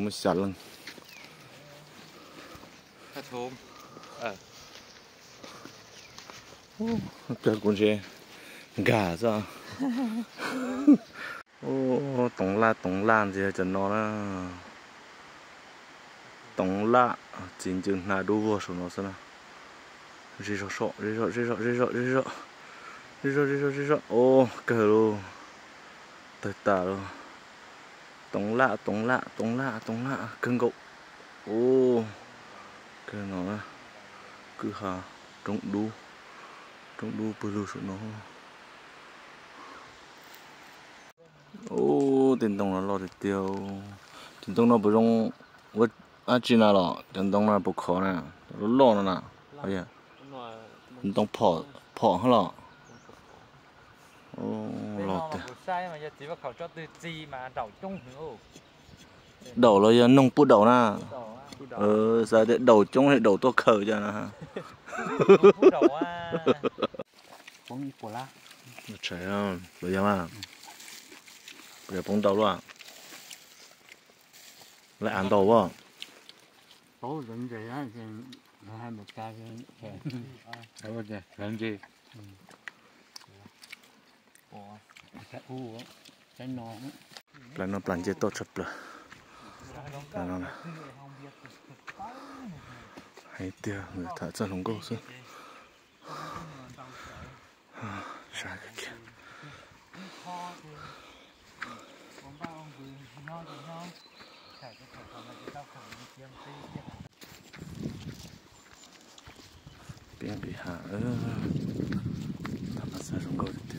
Xya leej. Pliag kuv ntse nkag xwb. Toov laj toov laj ntxiv cov no na. Toov laj txiv ncw hnav dub vog saum no xwb na. Zej zog zej zog zej zog zej zog zej zog zej zog zej zog zej zog. Kawg lauj. Tawg tas lauj. Toov laj toov laj toov laj toov laj kawg nkaus. Kawg no na. Kwj ha roob dub, roob dub pw lug saum no. Ub, tej ntoo no loj tiag tiag. Cov ntoo no puas zoo ua dab tsi na los? Cov ntoo no puas khov na? Loj loj no na. Ntoo phom hab los? Los tiag. Daum los yog noog pub daum na? Xav tias daum coob li daum tuaj khaws cas na. Tshais los yog mas, yog poob ntau luaj. Lawv av ntau as. Plas no plas nce toj tshaj plaws. Plas no na. Hais tiag, tham txog hluas nkauj xwb. Sab kiag. Peb nqis hav, tham mas xav zoo nkauj tiag tiag.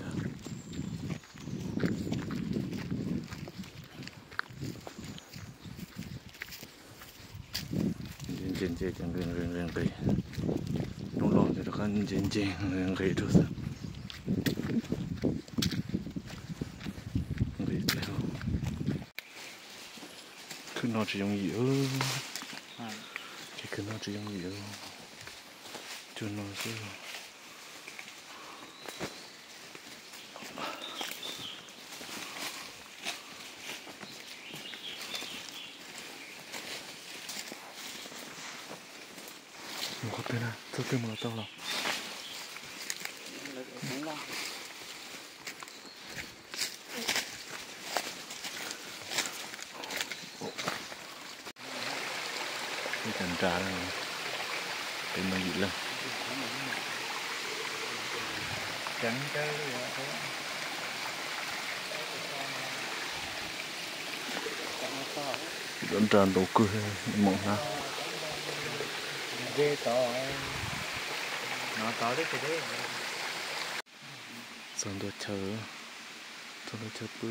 Nce nce ces nqis nqis nqis nqis. Hnub los ces rov qab nce nce nqis nqis rau xwb. Nqis dleb. Khwb no tsis yooj yim. Ces khwb no tsis yooj yim. Cuag no xwb. Mus qhov twg na, txog twg mus los tau los? Ib cov nra, peb muaj yim leej. Cov nra ntau kawg, mos hnab. Txog ntua chaw, txog ntua chaw pw.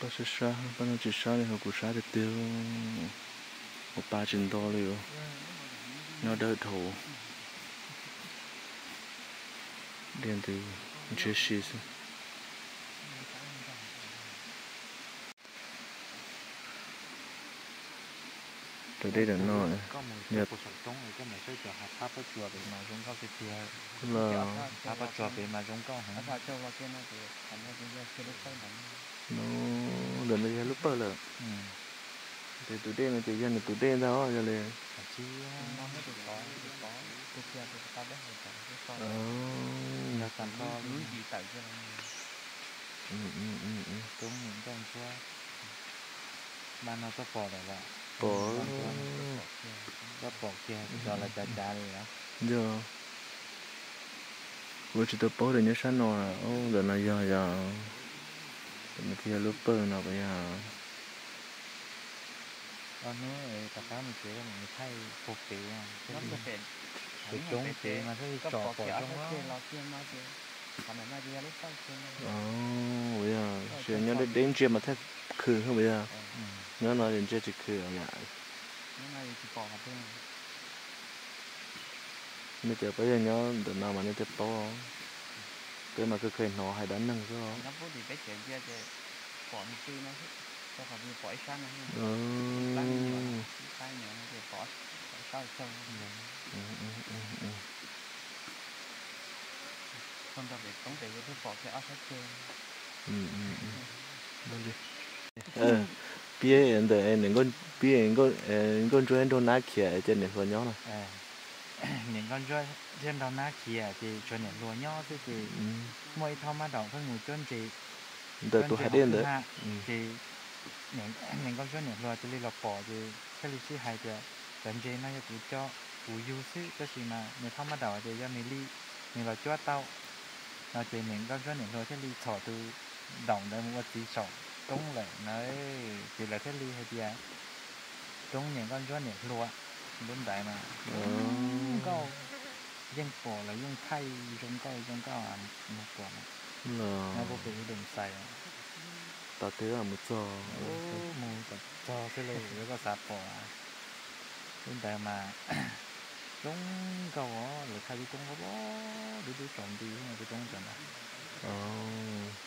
Pab sab sab, pab no tsis sab li, ho kuv sab tiag tiag. Kuv pa tsis nto li, nyob dawb dhau. Dej ntws ntshiab si xwb. Tus dej ntawm no yog, ntawm no yog lub pawg lawm. Ces tus dej no ces yog nws tus dej ntag, yog li. Pom, pom kiag cov lawv cav cav li. Yog, kuv tsis tau paub tias nyob sab no, ntawm no yog, yog, ntawm no thiaj yog lub pawg no puas yog. Hnub tom qab mus tsev, thaij puag pem, pem coob pem mas thiaj li tsom pom zoo. Uas yog tsis nyob deb deb ntsia mas thiaj khwm xwb puas yog. Nyob no ces ntsia tsis khwm yom. Nej cov peb yog nyob ntawm no mas nej thiaj paub. Peb mas kheev kheev hnov hais dab neeg xwb. Ua li. Pib ntawm, pib nkauj ntsuab nraug nab khiav ces niam hluas nyob no. Niam nkauj ntsuab thiab nraug nab khiav ces tshuav niam hluas nyob xwb ces muaj ib thob mab daum pheej mus cuab ntses ntawm tus hais dej ntawd ces niam nkauj ntsuab niam hluas cia li los pom ces thiaj li sib hais tias cov ntses no yog kuv coj, kuv yug xwb, tab sis mas niam thob mab daum tias yog nws li, nws los cuab tau no ces niam nkauj ntsuab niam hluas thiaj li txhom tus daum ntawd mus ua txiv saum roob lawm na. Ces lawv thiaj li hais tias roob niam nkauj ntsuab niam hluas lub ntawd mas nkauj, yeej pom los yeej thaij zoo nkauj zoo nkauj mus pom no. Nyob puag pem lub Doos Xais, tom teg mus txog, mus kom txog xwb li yuav koj xav pom. Lub ntawd mas zoo nkauj os, lawv thaij lub roob loj loj dub dub tsaus nti, lub roob ntawd na.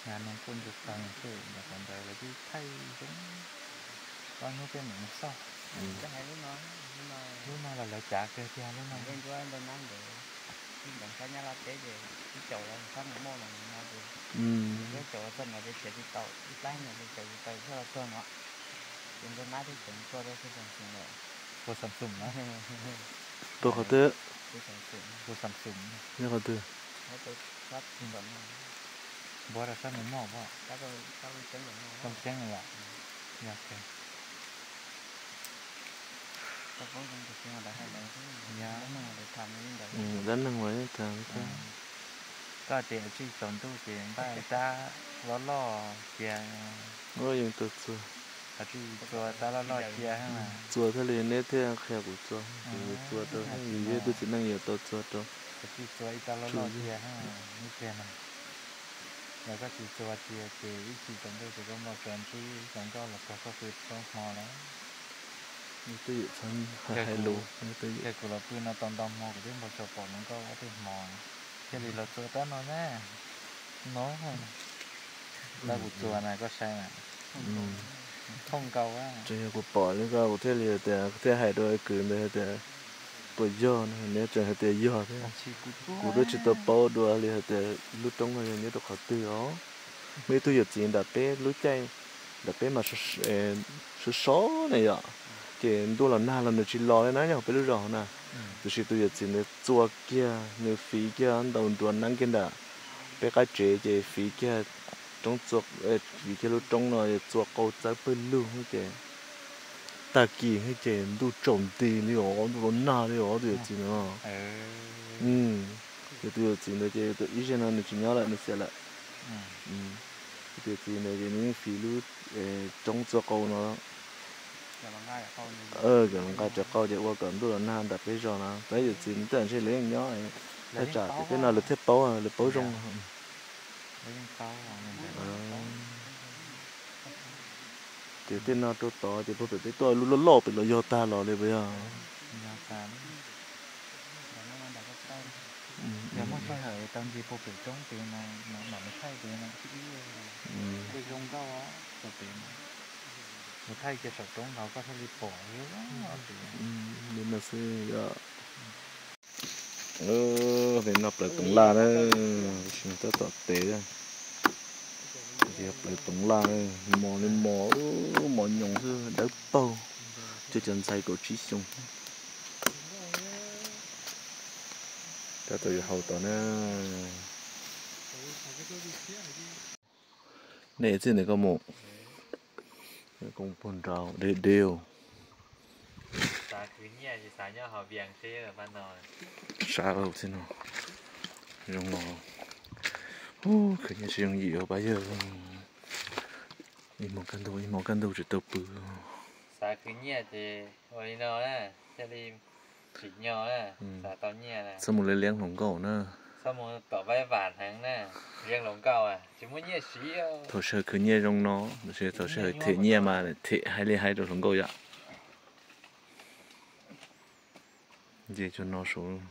Nag nag kuj ntsuag tag xwb, ntawm qhov ntawd lawv twb thaij zoo. Koj hnub peb mus mus xauj. Lub no los lawv cav kawg tiag lub no. Ntawm sab Nyab Laj teb ces ib caum los sab Nus Moj no ces, ib caum txog no ces txiav tsis tau, ib plab no ces txiav tsis tau, thiaj los txog no. Ces ntsuag nab thiab tseem tuaj rau Samsung lawm. Ua Samsung na. Tuaj qhov twg? Ua Samsung. Nyob qhov twg? Npuab rau sab Nus Moj pob. Rooj Ceeb yom. Dab neeg los yeej tham. Koj tias tsij tsaus ntuj ces npaj ib rab loj loj cia. Yeej tau txua. Tsij txua rab loj loj cia. Txua thiaj li neb thiaj qhia kuv txua. Kuv txua rau, yus yog ib tug txiv neej yuav tau txua rau. Tsij txua ib rab loj loj cia, ib pliag no. Yog koj tsis txua cia ces ib chim tsaus ntuj ces koj muaj tso ntsib hluas nkauj los txog koj pw txog hmo lawm. Twb yam txhob hais lus, kuv los pw no tau ntau hmo kuv twb npau suav pom hluas nkauj ob peb hmo, thiaj li los txua rab no na. No, rab kuv txua na koj saib na. Thooj nkaus. Tsuas yog kuv pom li ko kuv thiaj li tias thiaj hais rau kwv ntawd tias puas yog no, neb tseem hais tias yog thiab. Kuv twb tsis tau paub dua li hais tias lub roob no yog nyob rau qhov twg os. Muaj ib tug yawm txiv nram peb lub caij nram peb mas sov sov na yom, ces ntuj los nag los nws tsis los li na nyob hauv peb lub zos na. Tiam sis tus yawm txiv ntawd txua kiag, nws fiv kiag ntau nruas neeb kiag nram peb qab tsev ces fiv kiag roob, fiv kiag lub roob no txua qau txawb pawg lug ces tag kis ces ntuj tsaus nti li os, ntuj los nag li os tus yawm txiv ntawd. Ces tus yawm txiv ntawd ces ib zaug no nws tsis nyob lawm, nws xiam lawm. Tus yawm txiv ntawd ces nws yeej fiv lub roob txua qau no, kom los nqa cov qau ces ua kom ntuj los nag nram peb zos no. Tab yawm txiv ntawd ntshe lawv yeej nyob, thaj tsam tias peb no lawv thiaj paub, lawv paub zoo. Ces tej no rau tod ces puag pem peb tuaj lub loj loj pem los yog tag los li puas yog? Yog muaj sij hawm tau ncig puag pem roob pem no, mam mus thaij pem no. Tej zoo nkauj puag pem no. Mus thaij kiag saum roob no koj thiaj li pom zoo pem. Li no xwb yom. Li no plaws toov laj na, tab tom tev. Yog plaws toov laj, mos li mos, mos nyoos xwb, dawb paug, cov ntxhais kaum tsib xyoo. Tab tom yuav haus tod na. Nej txij ntawm koj mus, koj puag nrad deb deb. Sab txij no, zoo no, khwv nyiaj tsis yooj yim pab yawg. Ib hmos kaj ntug, ib hmos kaj ntug tsis tau pw. Xav khwv nyiaj ces ua li no na, thiaj li tsim nyog na, xav tau nyiaj na. Txhob mus liab liab hluas nkauj na. Txhob mus tom vaib vam heev na, liab hluas nkauj tsis muaj nyiaj siv. Thaum sij hawm khwv nyiaj zoo no, thaum sij hawm them nyiaj mas them hais li hais rau hluas nkauj yom. Nce cov no saud.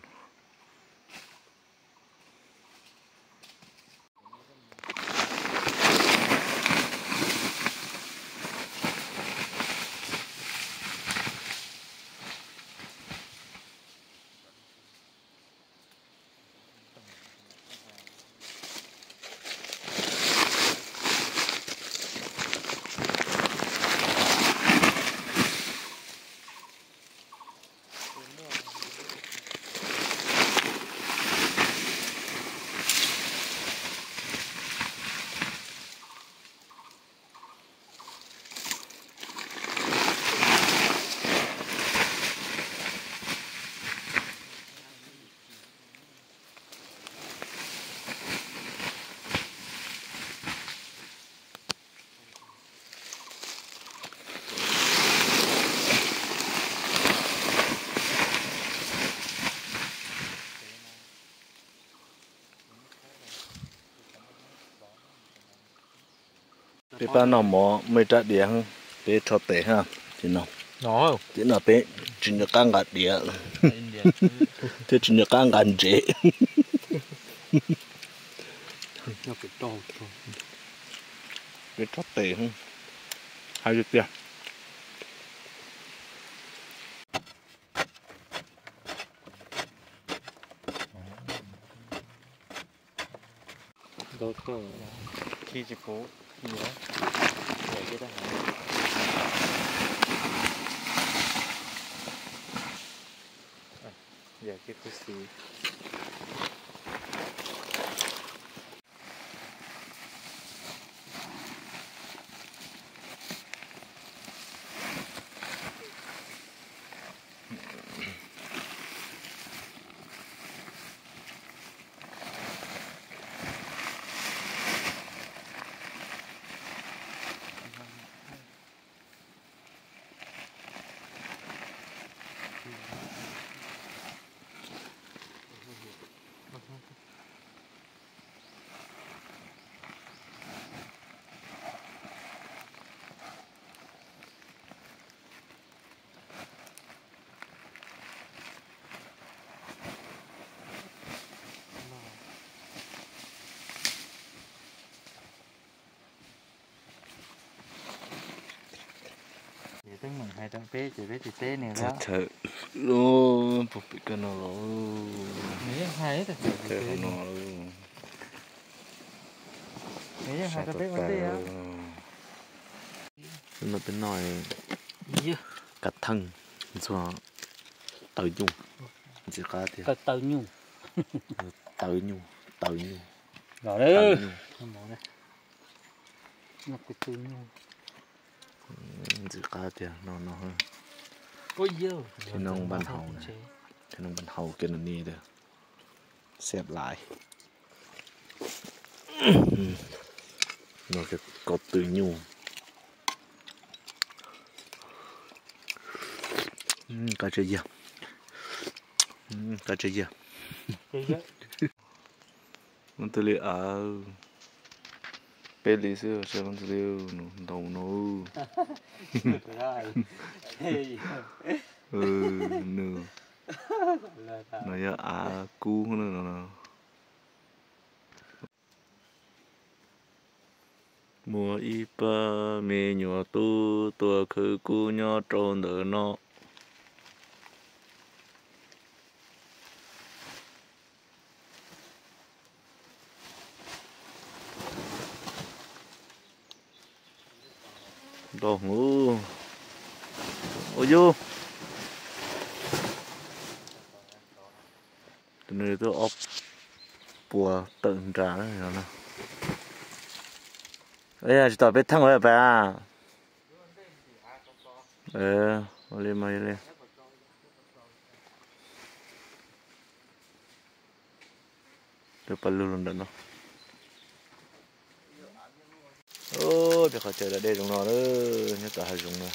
Peb pab noj mov muaj ib rab diav, peb rho tes ha. Tim no, tim no peb tsis nco qab nqa diav thiab tsis nco qab nqa ntsev. Peb rho tes, hais tiag tiag. Ces twb meem hais rau peb ces peb tsis teb nws lawm. Chaw, puag pem koj no los. Nws yeej hais, nws yeej hais rau peb ua ntej. No peb noj kav theej ntxuag taws nyuj, ntxim qab tiag. Taws nyuj, taws nyuj. Ntxim qab tiag no no. Thib no npaj haus, thib no npaj haus kiag no ni tiag. Xeb lais. No kaus taws nyuj. Qab tshaj yag, qab tshaj yag. Leej twg li av, peb li xwb, saib leej twg li, nws ntau no. Nws, no yog av kub no. Muaj ib pab me nyuam tub tuaj khawb kub nyob rau ntawm no. Nrau hwv. Ua yus, tus nws twb ob puas tawm nra no. Tsis tau peb theej ua pem. Ua li mas li. Peb pab lug los ntawm no. Peb qhov chaw da dej zoo no, nyob tom hav zoov no.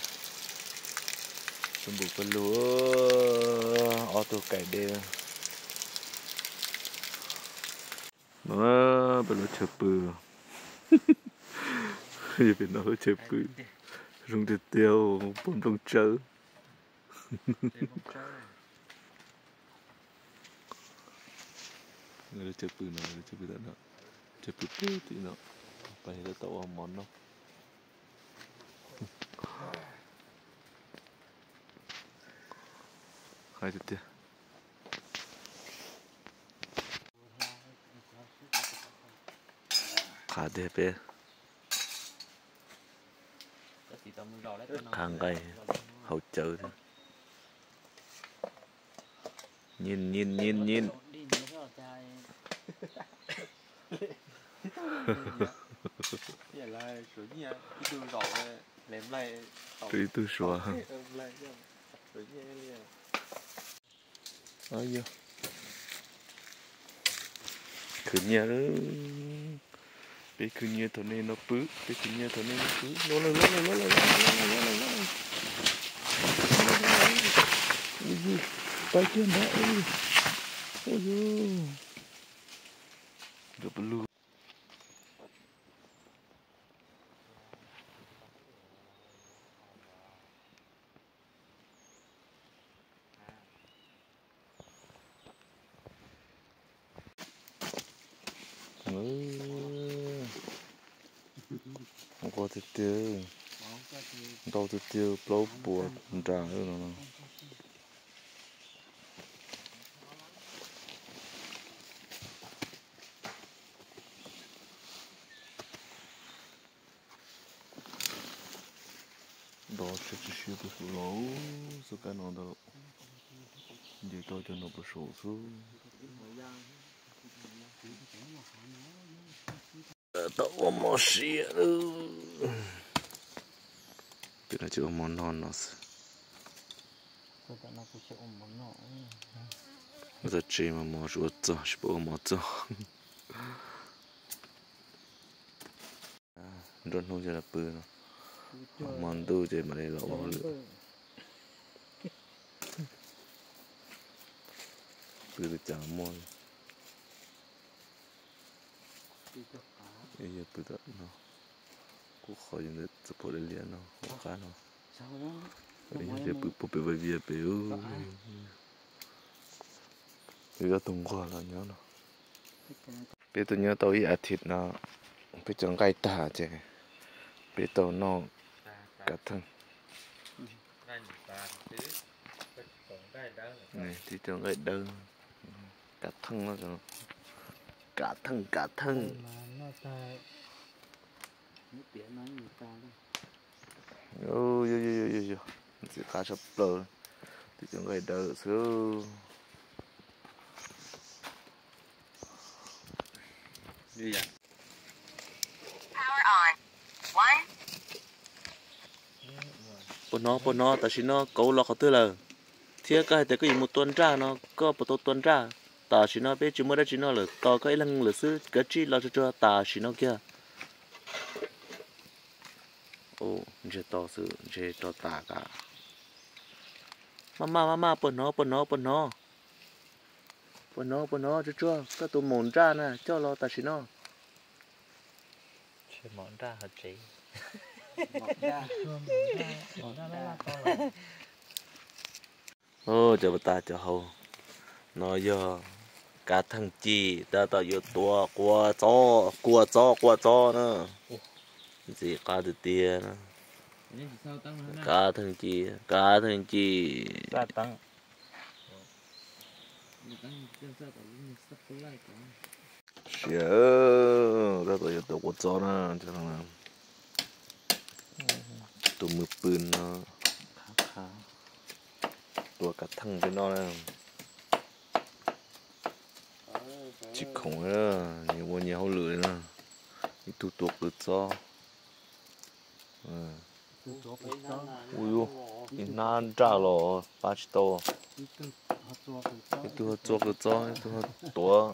Tub npum pawg lug, ob tug kaim dej. No peb lub chaw pw. Yog pem no lub chaw pw zoo tiag tiag, pom nplooj tsawb. Lub chaw pw no, lub chaw pw tom no, chaw pw pem tim no, peb tab tom ua mov noj. Hais tiag tiag. Qhav tiag peb. Qhav nqaij haus cawv thiab. Nyin nyin nyin nyin. Ib tug suav. Khwv nyiaj lawm. Peb khwv nyiaj thaum nej no pw, peb khwv nyiaj thaum nej no pw. Los lawm, los lawm, los lawm, los lawm, los lawm, los lawm. Ua yus, pais kiag ntag. Ua yus. Nkawd pw lug. Ntau tiag tiag, ntau tiag tiag, plaub puas nra no. Nrov tsheb tsis siab pem saum los, xub kab no ntag los. Nce tau cov no pem saum xwb. Tau ua mov siab. Peb no tsis ua mov noj no xwb. Txog tsev mas mov tsis ua txog, tsis pub ua mov txog. Nruab hnub ces los pw no, hmo ntuj ces mam li los ua hauj lwm. Pw li cas muaj li. Yog pw tom no, kuv qhov yog ntawm txoj phuam liab liab no, qab no. Yog pw puag pem vaj vias pem. Yog tus nquag los nyob no. Peb tuaj nyob tau ib as thiv no, peb cov nqaij tag ces peb tau noj kav theej. Peb cov nqaij dawb, kav theej, kav theej, kav theej. Yog, yog, yog, ntxim qab tshaj plaws, peb cov nqaij dawb xwb. Puas hnov, puas hnov, tam sim no kauv los qhov twg lawm? Thiab koj hais tias koj yuav mus tua nraj no, koj puas tau tua nraj? Tam sim no peb tsis muaj dab tsi noj lawm, tos koj ib leeg lawm xwb, kav tsij los tsuag tsuag tam sim no kiag. Ntshe to xwb, ntshe rau tas tas. Maj maj, maj maj, puas hnov, puas hnov, puas hnov? Puas hnov, puas hnov, tsuag tsuag, koj tus maum nraj na coj los tam sim no. Cov pas tas cov hauv no yog kav theej ci, tab tom yuav tua kua txob, kua txob, kua txob na. Ntxim qab tiag tiag na. Kav theej ci, kav theej ci. Siav, tab tom yuav tua kua txob na. Tus mws pw no tua kav theej peb noj na. Tsis khoom, nyias ua nyias hauj lwm li na. Ib tug tua qw txob. Ua ib hnab nraj los pab tsis tau. Ib tug ho txua qw txob, ib tug ho tuav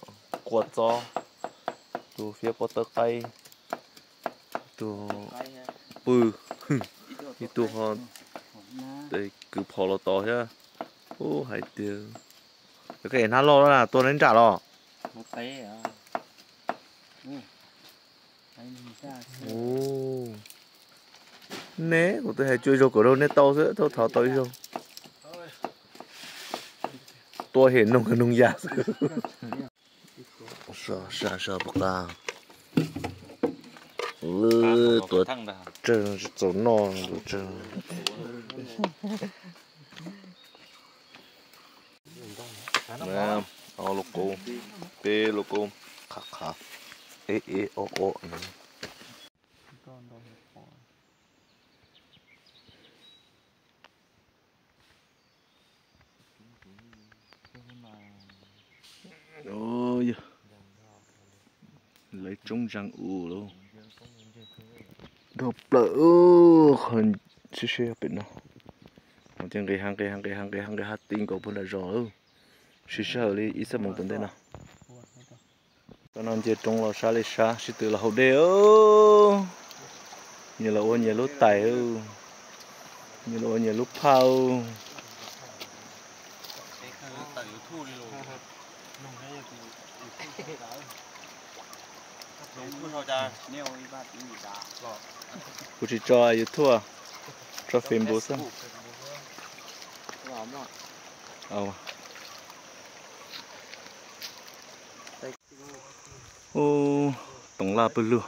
kua txob, ib tug fiab pob tawb qaib, ib tug pw, ib tug ho kwv phom los tos thiab. Ub, hais tias koj ev hnab loj na, tua neb nram los. Neb, kuv twb hais cua ib zaug kom rau neb tau xwb, thaum thov tau ib zaug. Tua hem noog noog yam xwb. Sab sab pov qab. Tua tsawg tsis txaus noj tua tsawg. Ob lub kub, peb lub kub, qhav qhav, eb eb ob ob. Lawv tsoob ntseeg u lauj. Dhau plaws, qhov sib sib pem no. Ces nqis hav nqis hav nqis hav nqis hav nqis hav ti nkaus puag nram zos lawm. Sib sib hawm li ib txhiab moos tom ntej no. Cov no nce roob los sab li sab, sib tw los haus dej. Nyias los ua nyias lub tais, nyias los ua nyias lub phaj. Kuv tsis tso YouTube, tso Facebook xwb. Ub, toov laj pawg lug.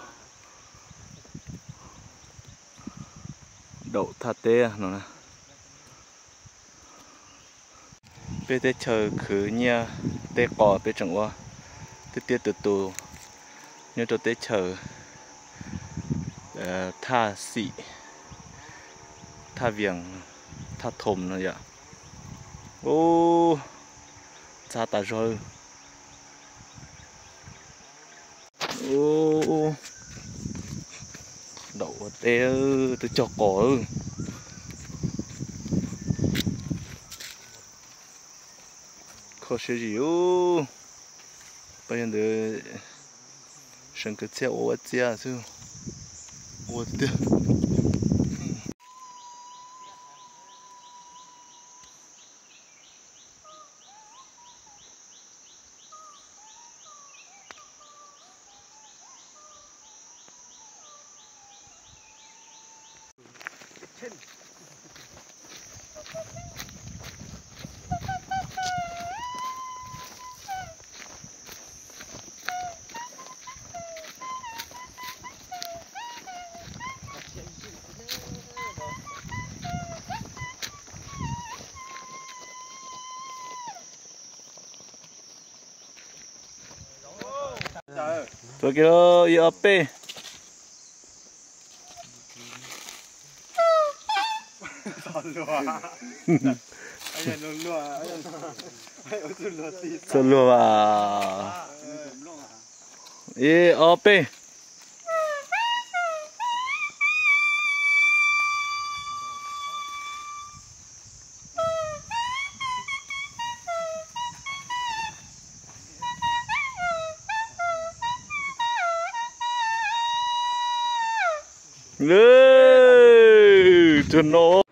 Daum thaj teb no na. Peb teb chaws khwv nyiaj teb qos peb tseem ua tiaj tiaj tus tus nyob rau teb chaws Thaj Xim, Thaj Vias, Thaj Thoom no yom. Ub, ntxhab tas zog. Ub, daum ua teb twb cog qos. Kho siab zim ub. Pab yog ntawd seev kwv txhiaj ua ua txiaj xwb. Ua tiag. Tuav kiag ib ob peb. Txog luag vas. Ib ob peb. Tug no.